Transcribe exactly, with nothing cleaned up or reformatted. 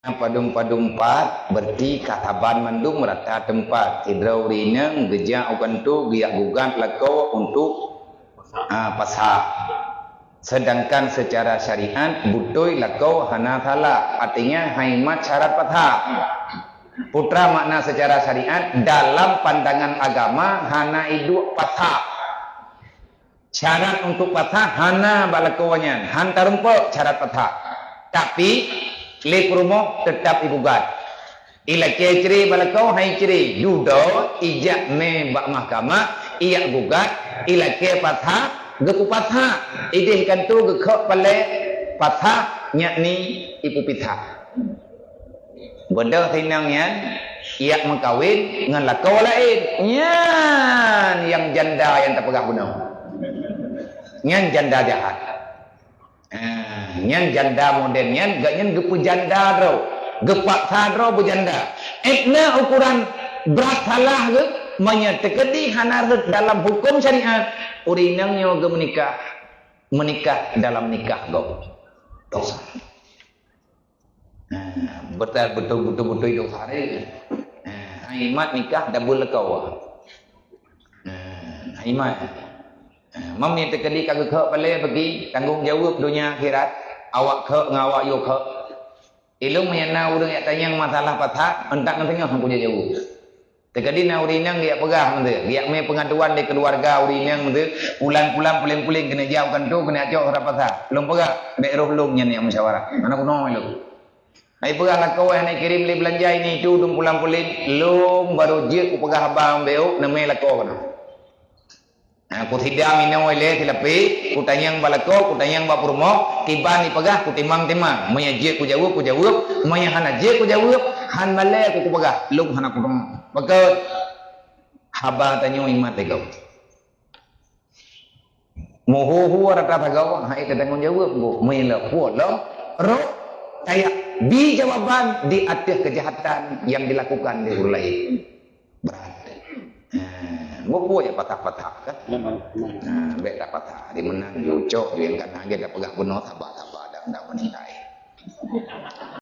Padum-padum pat, berarti ka saban mandum rata teumpat. Sidroe ureueng inong geujak u kantô geujak gugat lakoe untuk, ha, pasak. Sedangkan secara syariat beutôi lakoe hana salah, artinya hana imat syarat pasak. Peue makna secara syariat, dalam pandangan agama hana iduek pasak. Syarat untuk pasak hana bak lakoe nyan, han tarumpok syarat pasak. Tapi, lé peurumoh teutap igugat. Ilakée cerai bak lakoe, han icerai. Dudoe, ijak mé bak mahkamah, ijak gugat, ilakée pasak, geupeupasak. Idéh kantô geukhok palée pasak, yakni ipeupisah. Beudôh sinong nyan, ijak meukawen ngon lakoe laén. Nyan nyang janda nyang tapeugah bunoe. Nyan janda jahat. Ah, nyan janda modern nyan, gobnyan geupeujanda droe, geupaksa droe beujanda. Ék na ukuran brat salah geuh, meunyoe teukeudi hana rhot dalam huköm syariat, ureueng inong nyoe geumeunikah, meunikah dalam nikah gob. Dosa. Ha, beutôi, beutôi, beutôi, beutôi dosa dia. Ha, imat nikah double lakoe. Ha, imat. Ha, mam ni teukeudi ka geukhok palée bagi tanggong jaweueb donya akhirat, awak khok ngon awak yue khok. Ilôn meunyoe na ureueng yak tanyong masalah pasak, euntak ngon teungoh han kujak jaweueb. Teukeudi na ureueng inong geujak peugah meunteu, geujak mé peungaduan di keuluwarga ureueng inong meunteu, pulan-pulan puléng-puléng keuneuk jak u kantô, keuneuk cok surat pasak. Lôn peugah, bék roh lôn nyan nyang musyawarah. Hana keunoe lôn. Hai peugah lakoe, hana kirém lé beulanja ini itu dum pulan puléng, lôn barô jeuet kupeugah haba bék, neumé lakoe keunoe. Ha, kusidang inoe lé silapé, kutanyong bak lakoe, kutanyong bak peurumoh, kiban ipeugah, kutimang-timang. Meunyoe jeuet kujaweueb, kujaweueb. Meunyoe hana jeuet kujaweueb, han malée ku kupeugah, lôn hana kuteurimong. Pakon? Haba tanyoe imat lé gob. Meuhu-hu rata sagoe, hai teutanggong jaweueb gob. Meunyoe lé puwoe lom, roh, tajak bi jawaban di ateueh keujahatan nyang dilakukan lé ureueng laén. Brat. Ha, meupeue jak patah-patah kan? Memang, memang. Ha, bék tapatah. Di meunan ju cok, ju nyang kana, gét tapeugah bunoe, saba-saba, dan, dan meuninggai.